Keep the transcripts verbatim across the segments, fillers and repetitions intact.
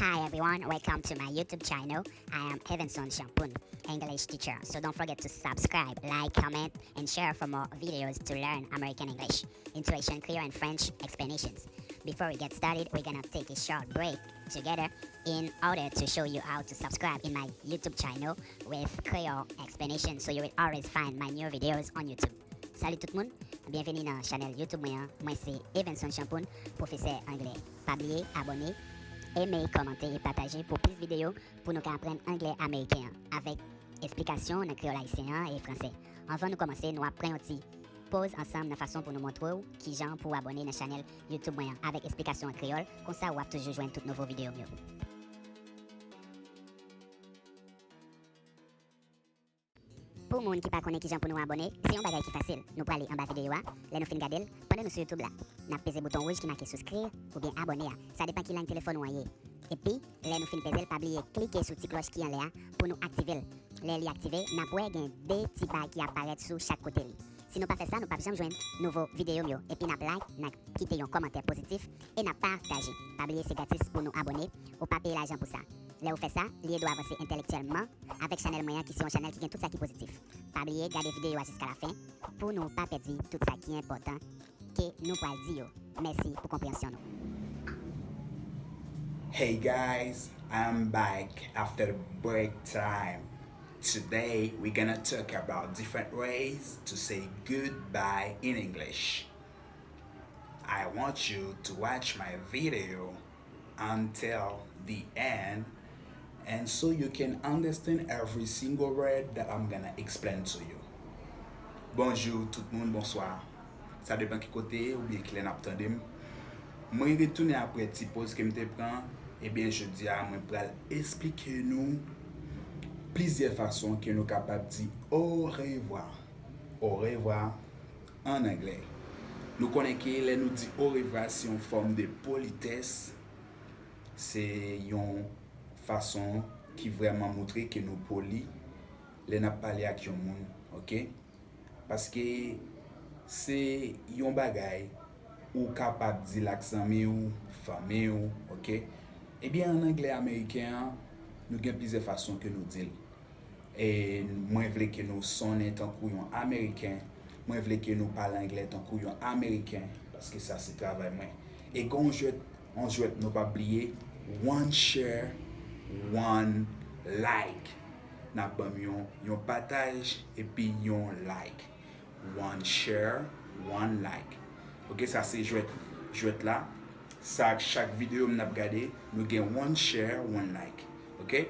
Hi everyone, welcome to my YouTube channel. I am Evanson Champoun, English teacher. So don't forget to subscribe, like, comment, and share for more videos to learn American English, intonation, Creole and French explanations. Before we get started, we're gonna take a short break together in order to show you how to subscribe in my YouTube channel with Creole explanation, so you will always find my new videos on YouTube. Salut tout moun, byenveni nan chanèl YouTube mwen an. Mwen se Evanson Champoun, pwofesè anglè. Pa bliye abòne, eme, kòmante e pataje pou plis videyo pou nou ka aprann anglè ameriken an avèk esplikasyon nan kreyòl ayisyen an e fransè. Anvan nou kòmanse, nou ap pran yon ti poz ansanm nan fason pou nou montre w kijan pou w abòne nan chanèl YouTube mwen an avèk esplikasyon an kreyòl, konsa w ap toujou jwenn tout nouvo videyo m yo. Pou moun ki pa konnen kijan pou nou abòne, se yon bagay ki fasil. Nou prale anba videyo a, lè nou fin gade l, pandan nou sou YouTube la, n ap peze bouton wouj ki make souscrire oubyen abòne a. Sa depann ki line telefòn ou an ye. Epi, lè nou fin peze l, pa bliye klike sou ti klòch ki anlè a pou nou aktive l. Lè li aktive, n ap wè gen de ti ba ki ap parèt sou chak kote li. Si nou pa fè sa, nou p ap janm jwenn nouvo videyo m yo. Epi n ap like, n ap kite yon kòmantè pozitif e n ap pataje. Pa bliye se gratis pou nou abòne, ou pa peye lajan pou sa. Lè ou fè sa, li ede w avanse entèlektyèlman avèk chanèl mwen an ki se yon chanèl ki gen tout sa ki pozitif. Pa bliye gade videyo a jiska lafen pou nou pa pèdi tout sa ki enpòtan ke nou pral di yo. Mèsi pou konpreyansyon nou. Hey guys, I'm back after the break time. Today we're gonna talk about different ways to say goodbye in English. I want you to watch my video until the end and so you can understand every single word that I'm gonna explain to you. Bonjou tout moun, bonswa. Sa depann ki kote oubyen kilè n ap tande m. Mwen retounen apre ti poz ke m te pran. Ebyen, jodi a, mwen pral esplike nou plizyè fason ke nou kapab di orevwa. Orevwa an anglè. Nou konnen ke lè nou di orevwa, se yon fòm de politès. Se yon fason ki vrèman montre ke nou poli lè n ap pale ak yon moun, oke? Paske se yon bagay ou kapab di l ak zanmi w, fanmi w, oke? Ebyen, an anglè ameriken an, nou gen plizyè fason ke nou di l. E mwen vle ke nou sonnen tankou yon Ameriken. Mwen vle ke nou pale anglè tankou yon Ameriken, paske sa se travay mwen. E gen yon jwèt, yon jwèt nou p ap bliye, one share, one like. N ap ban m yon, yon pataj epi yon like. One share, one like. Oke, sa se jwèt, jwèt la. Sa, chak videyo m n ap gade, nou gen one share, one like. Oke?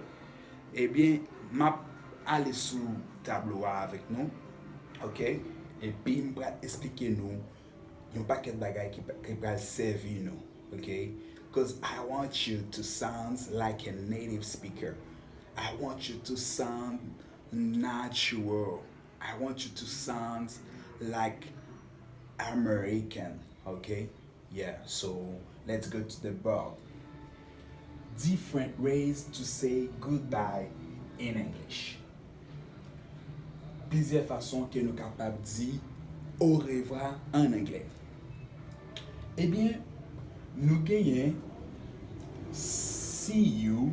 Ebyen, m ap ale sou tablo a avèk nou. Oke? Epi m pral esplike nou yon pakèt bagay ki, ki pral sèvi nou. Oke? Cause I want you to sound like a native speaker. I want you to sound natural. I want you to sound like American, okay? Yeah, so let's go to the book. Different ways to say goodbye in English. Plizyè fason ke nou kapab di orevwa an anglè. Ebyen, nou genyen see you,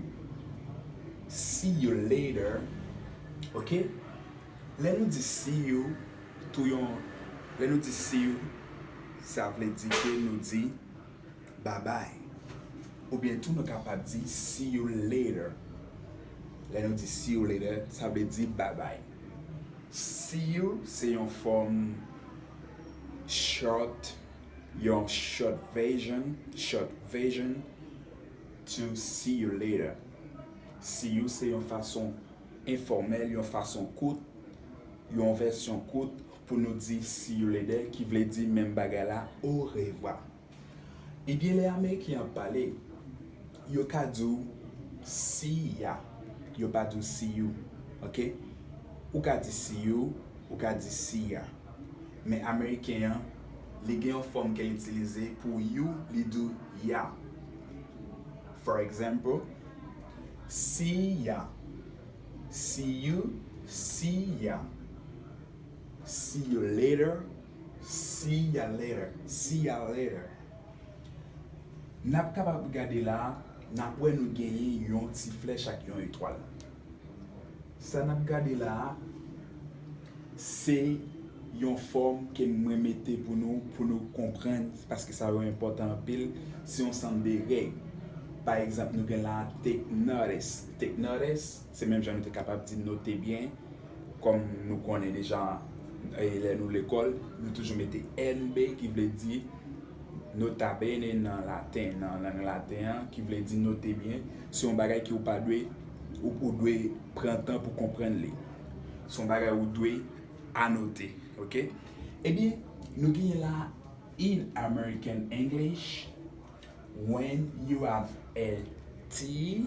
see you later, oke? Lè nou di see you, tou yon, lè nou di see you, sa vle di ke nou di babay. Oubyen tou nou kapab di see you later. Lè nou di see you later, sa vle di babay. See you se yon fòm short, yon short version, short version to see you later. See you se yon fason enfòmèl, yon fason kout, yon vèsyon kout pou nou di see you later, ki vle di menm bagay la, orevwa. Ebyen, lè Ameriken ap pale, yo ka di w see ya, yo pa di w see you, oke? Ou ka di see you, ou ka di see ya. Men Ameriken an, li gen yon fòm ke l itilize pou you, li di w ya. For example, see ya, see you, see ya. See you later, see ya later, see ya later. N ap kapab gade la, N ap wè nou genyen yon ti flèch ak yon etwal. Sa n ap gade la a, se yon fòm ke mwen mete pou nou, pou nou konprann, paske sa yo enpòtan anpil, se yon sanm de règ. Pa egzanp, nou gen la a take notice. Take notice, se menm jan nou te kapab di note byen, kòm nou konnen deja, e, lè nou lekòl, nou toujou mete N B, ki vle di nota bene nan laten, nan lang laten an, ki vle di note byen. Se yon bagay ke ou pa dwe, ou, ou dwe pran tan pou konprann li. Se yon bagay ou dwe anote, oke? Ebyen, nou genyen la, in American English, when you have a T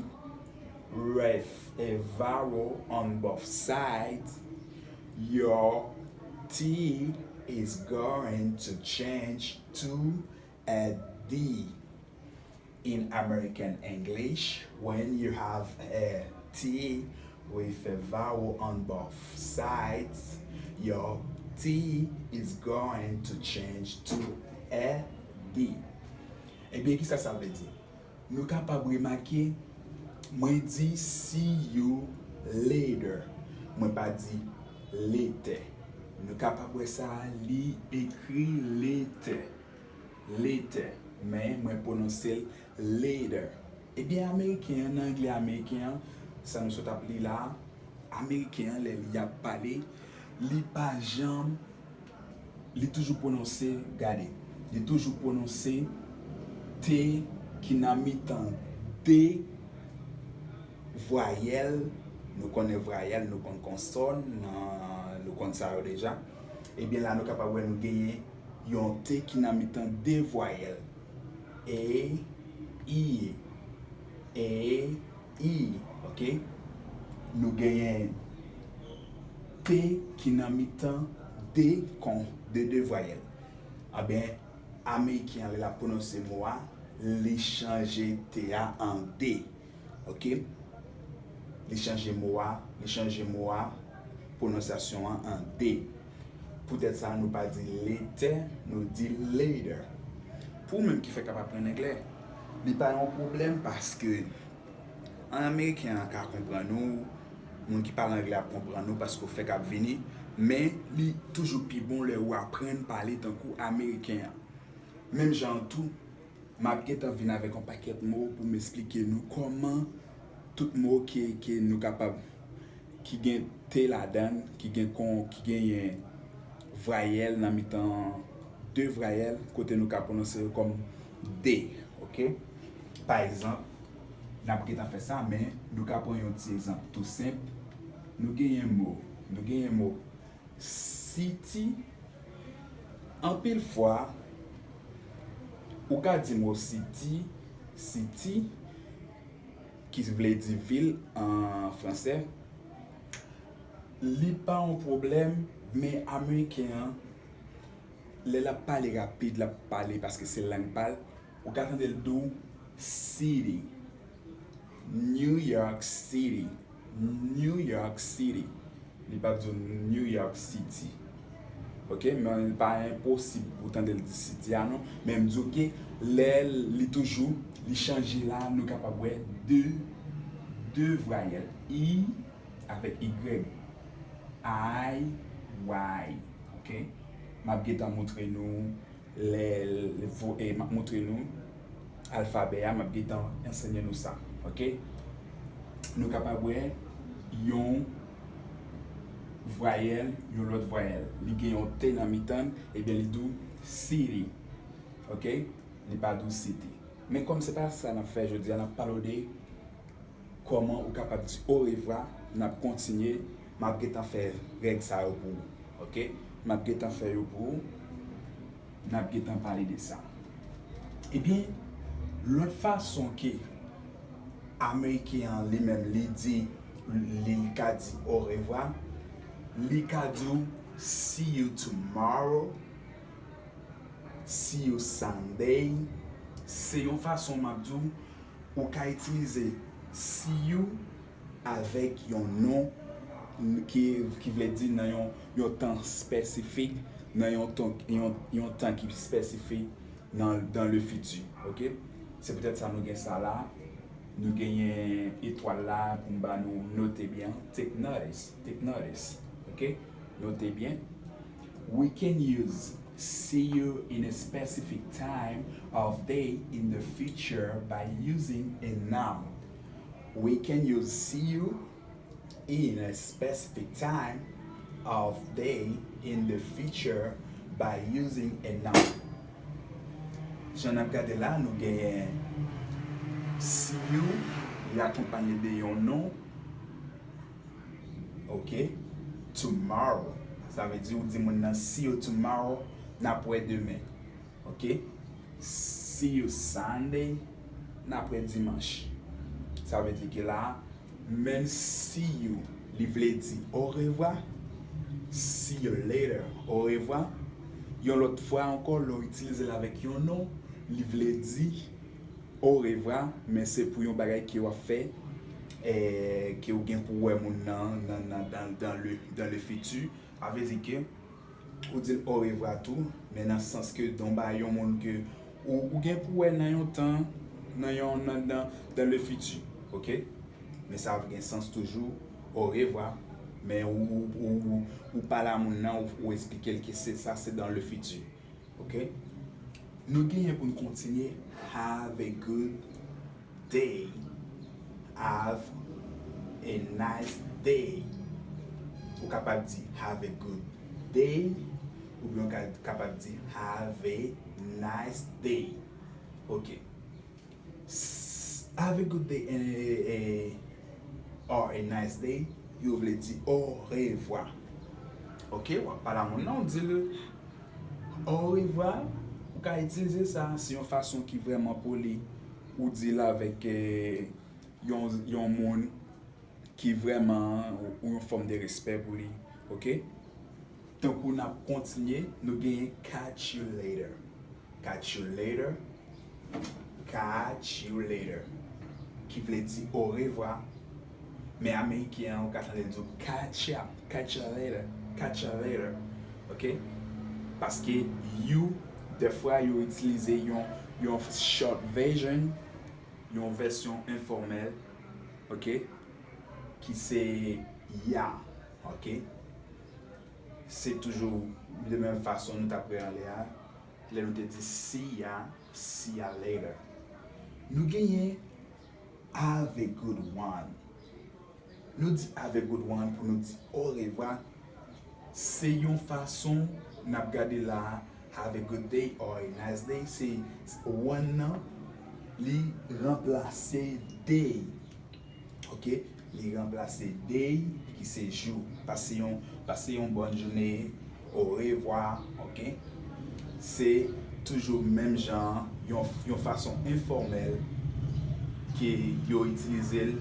with a vowel on both sides, your T is going to change to a D. In American English, when you have a T with a vowel on both sides, your T is going to change to a D. Ebyen, kisa sa vle di? Nou kapab remake, mwen di see you later. Mwen pa di later. Nou kapab wè sa, li ekri later. Later. Men mwen pwononse l later. Ebyen, ameriken an, nan anglè ameriken an, sa nou sot ap li la a, ameriken an, lè li ap pale, li pa janm, li toujou pwononse, gade, li toujou pwononse T ki nan mitan de vwayèl. Nou konnen vwayèl, nou konn konsòn, nan, nou konn sa yo deja. Ebyen, la, nou kapab wè nou genyen yon T ki nan mitan de vwayèl. A, I, A, I, oke? Nou genyen T ki nan mitan de kon, de, de vwayèl. Anben, ameriken an, lè l ap pwononse mo a, li chanje T a an D. Oke? Li chanje mo a, li chanje mo a, pwononsyasyon an an D. Poutèt sa, nou pa di later, nou di later. Pou ou menm ki fèk ap aprann anglè, li pa yon pwoblèm paske an ameriken an ka konprann ou, moun ki pale anglè ap konprann ou paske w fèk ap vini, men li toujou pi bon lè ou aprann pale tankou ameriken an. Menm jan an tou, m ap gentan vin avèk yon pakèt mo pou m esplike nou kòman tout mo ke, ke nou kapab, ki gen T ladan l, ki gen kon, ki genyen vwayèl nan mitan de vwayèl, kote nou ka pwononse yo kòm D, oke? Pa egzanp, n ap gentan fè sa, men nou ka pran yon ti egzanp tou senp. Nou genyen mo, nou genyen mo city. Anpil fwa, ou ka di mo city, city, ki vle di vil an fransè. Li pa yon pwoblèm, men ameriken an, lè l ap pale rapid, l ap pale paske se lang pa l, ou ka tande l di w city. New York City. New York City. Li pa di w New York City. Oke? Men li pa enposib pou w tande l di city a non. Men m di w ke lè li toujou, li chanje la, nou kapab wè de, de vwayèl. I avèk Y. I, Y. Oke? M ap gentan montre nou lè, lè vo-, e, m ap montre nou alfabè a, m ap gentan ansenye nou sa. Oke? Nou kapab wè yon vwayèl, yon lòt vwayèl. Li gen yon T nan mitan l, ebyen li di w city. Oke? Li pa di w city. Men kòm se pa sa n ap fè jodi a, n ap pale w de kòman ou kapab di orevwa, n ap kontinye, m ap gentan fè règ sa yo pou ou, oke? M ap gentan fè yo pou ou, n ap gentan pale de sa. Ebyen, lòt fason ke ameriken an li menm li di, li ka di orevwa, li ka di w see you tomorrow, see you Sunday. Se yon fason m ap di w, ou ka itilize see you avèk yon non ki, ki vle di nan yon, yon tan espesifik, nan yon tan, yon, yon tan ki espesifik nan, dans le futur, oke? Se poutèt sa nou gen sa la. Nou genyen etwal la pou m ba nou, note byen. Take notice, take notice. Ok? Note byen. We can use see you in a specific time of day in the future by using a noun. We can use see you in a specific time of day in the future by using a noun. Jan n ap gade la, nou genyen see you, li akonpanye de yon non. Ok? Tomorrow. Sa vle di ou di moun nan see you tomorrow, n ap wè demen. Ok? See you Sunday, n ap wè dimanch. Sa vle di ke la, menm see you, li vle di orevwa. See you later, orevwa. Yon lòt fwa ankò, lè w itilize l avèk yon non, li vle di orevwa, men se pou yon bagay ke w ap fè, eh, ke w gen pou wè moun nan, nan, nan, dans, dans le, dans le futur. Sa vle di ke ou di l orevwa tou, men nan sans ke don ba yon moun ke ou, ou gen pou wè nan yon tan, nan yon, nan, nan, dans le futur, ok? Men sa ap gen sans toujou, orevwa, men ou, ou, ou, ou, ou pale a moun nan, ou, ou eksplike l ke se sa, se dans le futur, ok? Nou genyen pou n kontinye, have a good day, have a nice day. Ou kapab di have a good day, oubyen ou ka kapab di have a nice day. Ok. S- have a good day and, eh, or a nice day, yo vle di orevwa. Ok, w ap pale a moun nan, ou di l orevwa, ou ka itilize sa, se yon fason ki vrèman poli, ou di l avèk, eh, yon, yon moun ki vrèman, ou yon fòm de respè pou li, ok? Tankou n ap kontinye, nou genyen catch you later. Catch you later. Catch you later. Ki vle di orevwa. Men ameriken an, ou ka tande l di w catch ya, catch ya later, catch ya later. Ok? Paske you, dèfwa, yo itilize yon, yon short version, yon vèsyon enfòmèl, ok? Ki se ya, ok? Se toujou de menm fason nou t ap wè anlè a, lè nou te di see ya, see ya later. Nou genyen have a good one. Nou di have a good one pou nou di orevwa. Se yon fason n ap gade la, have a good day or a nice day, se one nan, li ranplase day. Ok? Li ranplase day, ki se jou. Pase yon, pase yon bòn jounen, orevwa, ok? Se toujou menm jan an, yon, yon fason enfòmèl ke yo itilize l,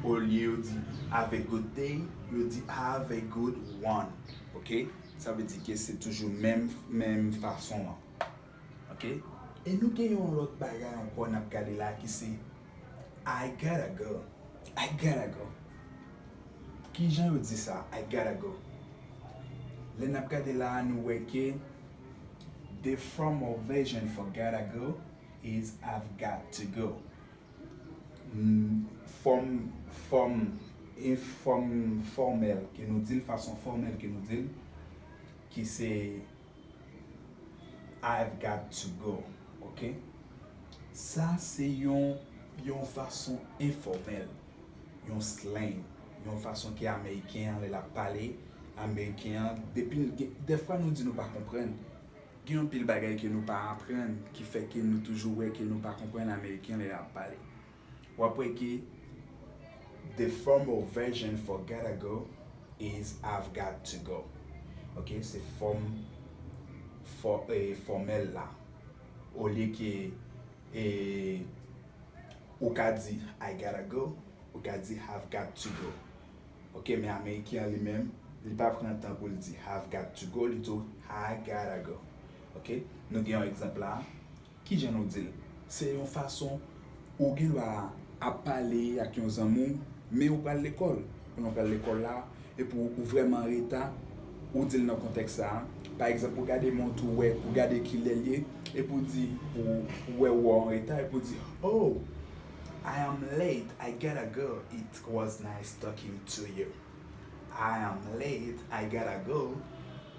olye yo di have a good day, yo di have a good one, ok? Sa vle di ke se toujou menm, menm fason an. Ok? E nou gen yon lòt bagay ankò n ap gade la ki se I gotta go. I gotta go. Ki jan yo di sa? I gotta go. Lè n ap gade la a, nou wè ke the formal version for gotta go is I've got to go. Fòm, fòm, e fòm fòmèl ke nou di l, fason fòmèl ke nou di l, ki se I've got to go, ok? Sa se yon, yon fason enfòmèl, yon slang, yon fason ke ameriken an, lè l ap pale, ameriken an, depi l gen, dèfwa nou di nou pa konprann. Gen anpil bagay ke nou pa aprann, ki fè ke nou toujou wè ke nou pa konprann ameriken lè y ap pale. W ap wè ke the formal version for gotta go is I've got to go. Ok, se fòm fò, eh, fòmèl la. Olye ke, eh, ou ka di I gotta go, ou ka di have got to go. Ok, men ameriken an li menm, li pa pran tan pou l di have got to go, li tou I gotta go. Ok, nou gen yon egzanp la. Kijan nou di l? Se yon fason ou gen dwa ap pale ak yon zanmi w, men ou pral lekòl. Pandan w pral lekòl la, epi w, ou vrèman an reta, ou di l nan kontèks sa a. Pa egzanp, ou gade mont ou, wè, ou gade kilè l ye, epi w di, ou, ou wè ou an reta, epi w di, "Oh, I am late, I gotta go. It was nice talking to you. I am late, I gotta go.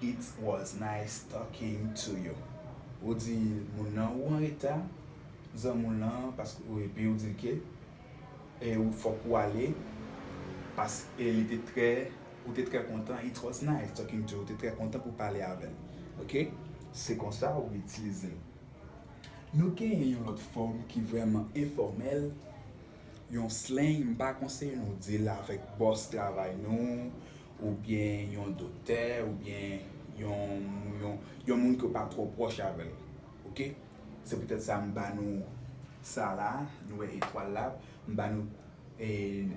It was nice talking to you. Ou di moun nan ou an reta, zanmi w lan, paske epi ou di ke e ou fòk ou ale, paske li te trè, ou te trè kontan. It was nice talking to you. Ou te trè kontan pou pale avè l. Ok? Se konsa ou itilize l. Nou genyen yon lòt fòm ki vrèman enfòmèl, yon slang. M pa konseye nou di l avèk bòs travay nou, oubyen yon doktè, oubyen yon, yon, yon moun ke w pa twò pwòch avè l. Ok? Se poutèt sa m ba nou sa la, nou wè etwal la, m ba nou e,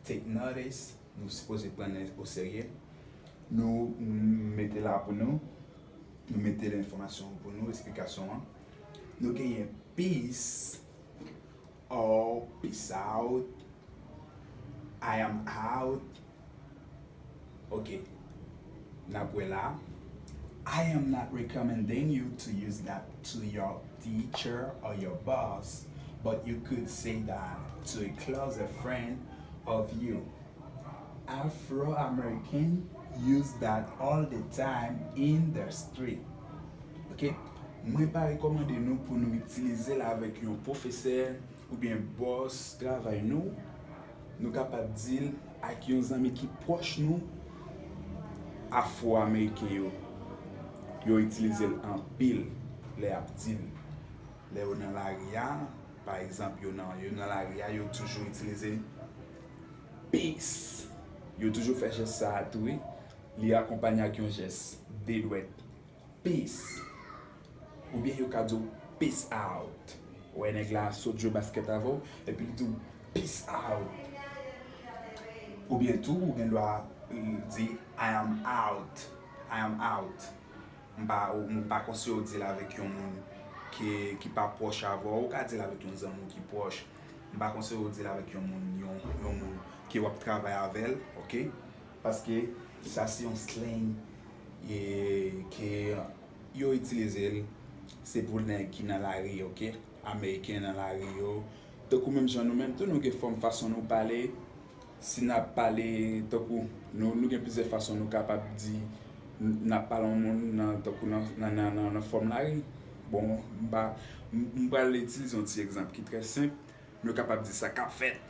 take notice, nou sipoze pran l oserye. Nou mete la pou nou, nou mete enfòmasyon pou nou, esplikasyon an. Nou genyen peace or peace out. I am out. Ok. N ap wè la. I am not recommending you to use that to your teacher or your boss, but you could say that to a closer friend of you. Afro-American use that all the time in the street. Ok? Mwen pa rekòmande nou pou nou itilize l avèk yon pwofesè oubyen bòs travay nou. Nou kapab di l ak yon zanmi ki pwòch nou. Afwo-Ameriken yo, yo itilize l anpil lè y ap di l. Lè yo nan lari a, pa egzanp, yo nan, yo nan lari a, yo toujou itilize peace. Yo toujou fè jès sa a tou, wi. Li akonpanye ak yon jès de dwèt. Peace. Oubyen yo ka di w peace out. Ou wè nèg la sot jwe baskèt avè w, epi li di w peace out. Oubyen tou, ou gen dwa, mm, di I am out. I am out. M pa, ou, m pa konseye w di l avèk yon moun ki, ki pa pwòch avè w. Ou ka di l avèk yon zanmi w ki pwòch. M pa konseye w di l avèk yon moun, yon, yon moun ke w ap travay avè l, ok? Paske sa se yon slang e, ke yo itilize l, se pou nèg ki nan lari, ok? Ameriken nan lari yo. Tankou menm jan nou menm tou, nou gen fòm fason nou pale. Si n ap pale tankou, nou, nou gen plizyè fason nou kapab di, n, n ap pale yon moun nan, tankou nan, nan, nan, nan, nan fòm lari. Bon, m pa, m, m pral itilize yon ti egzanp ki trè senp. Nou kapab di sa k ap fèt.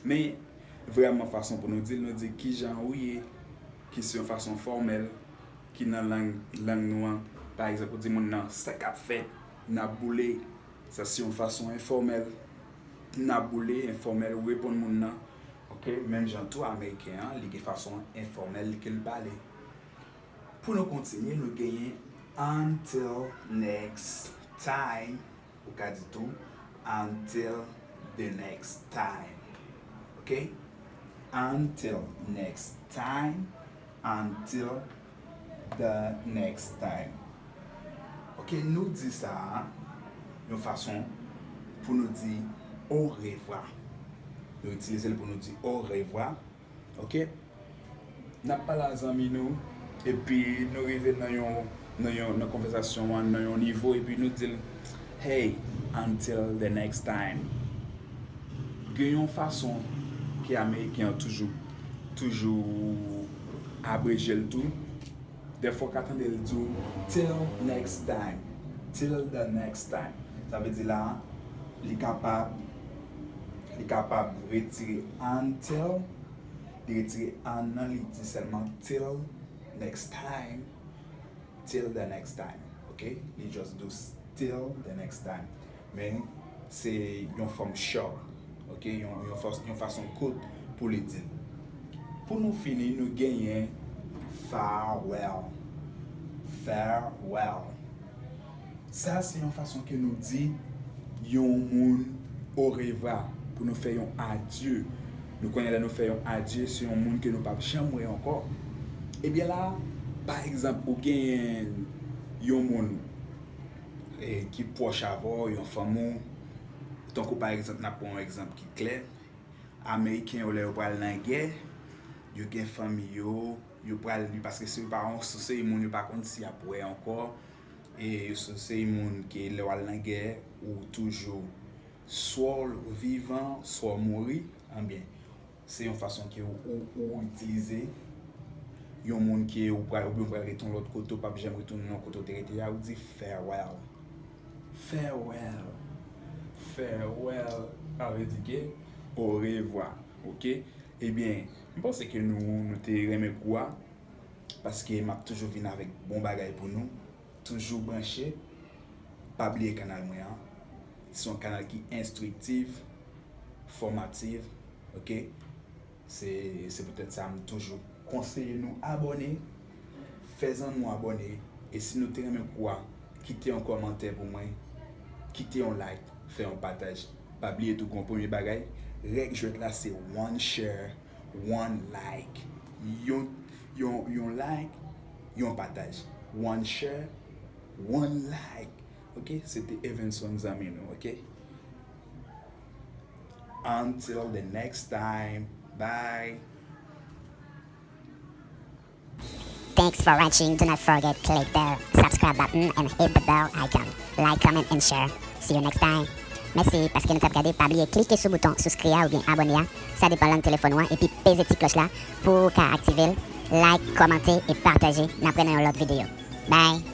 Men, vrèman, fason pou nou di l, nou di kijan ou ye, ki se yon fason fòmèl, ki nan lang, lang nou an. Pa egzanp, ou di moun nan sa k ap fèt, n ap boule. Sa se yon fason enfòmèl. N ap boule, enfòmèl, ou reponn moun nan. Ok, menm jan tou, ameriken an, li gen fason enfòmèl ke l pale. Pou nou kontinye, nou genyen until next time. Ou ka di tou, until the next time. Ok? Until next time. Until the next time. Ok, nou di sa a yon fason pou nou di orevwa. Nou itilize l pou nou di orevwa. Ok? N ap pale a zanmi nou, epi nou rive nan yon, nan yon, nan konvèsasyon an, nan yon nivo, epi nou di l, hey, until the next time. Gen yon fason ke ameriken an toujou, toujou abreje l tou. Dèfwa w ka tande l di w, till next time. Till the next time. Sa vle di la, li kapab, li kapab retire until, li retire an nan, li di sèlman till next time, till the next time, ok? Li just do till the next time. Men, se yon fòm short, ok? Yon, yon fas-, yon fason kout pou li di l. Pou nou fini, nou genyen farewell. Farewell. Sa se yon fason ke nou di yon moun orevwa, pou nou fè yon adye. Nou konnen lè nou fè yon adye, se yon moun ke nou p ap janm wè ankò. Ebyen la, pa egzanp, ou genyen yon moun, e, ki pwòch avè w, yon fanmi w, tankou pa egzanp, n ap pran yon egzanp ki klè, ameriken yo, lè yo pral nan gè, yo gen fanmi yo, yo pral li, paske se yo pa yon, se yon moun yo pa konn si y ap wè ankò, e yo se, se yon moun ke lè w al nan gè, ou toujou, Swa w vivan, swa w mouri, anbyen, se yon fason ke ou, ou, ou itilize yon moun ke ou pral, oubyen ou pral rete yon lòt kote, ou p ap janm retounen nan kote ou te rete a, ou di farewell. Farewell. Farewell. Sa vle di ke orevwa. Oke? Ebyen, m panse ke nou, nou te renmen kou a, paske m ap toujou vin avèk bon bagay pou nou. Toujou branche. Pa bliye kanal mwen an. Se yon kanal ki enstriktif, fòmatif, oke? Se, se poutèt sa m toujou konseye nou abòne, fè zanmi w abòne, e si nou te renmen kou a, kite yon kòmantè pou mwen, kite yon like, fè yon pataj. Pa bliye tou gen yon premye bagay, règ jwèt la se one share, one like. Yon, yon, yon like, yon pataj. One share, one like. Oke? Se te Evenson zanmi nou, oke? Until the next time. Bye. Thanks for watching. Do not forget click the subscribe button and hit the bell icon. Like, comment and share. See you next time. Mèsi paske nou t ap gade. Pa bliye klike sou bouton souskrib a oubyen abòne a. Sa depann lang telefòn ou an. Epi peze ti klòch la pou w ka aktive l. Like, kòmante e pataje. N ap wè nan yon lòt videyo. Bye.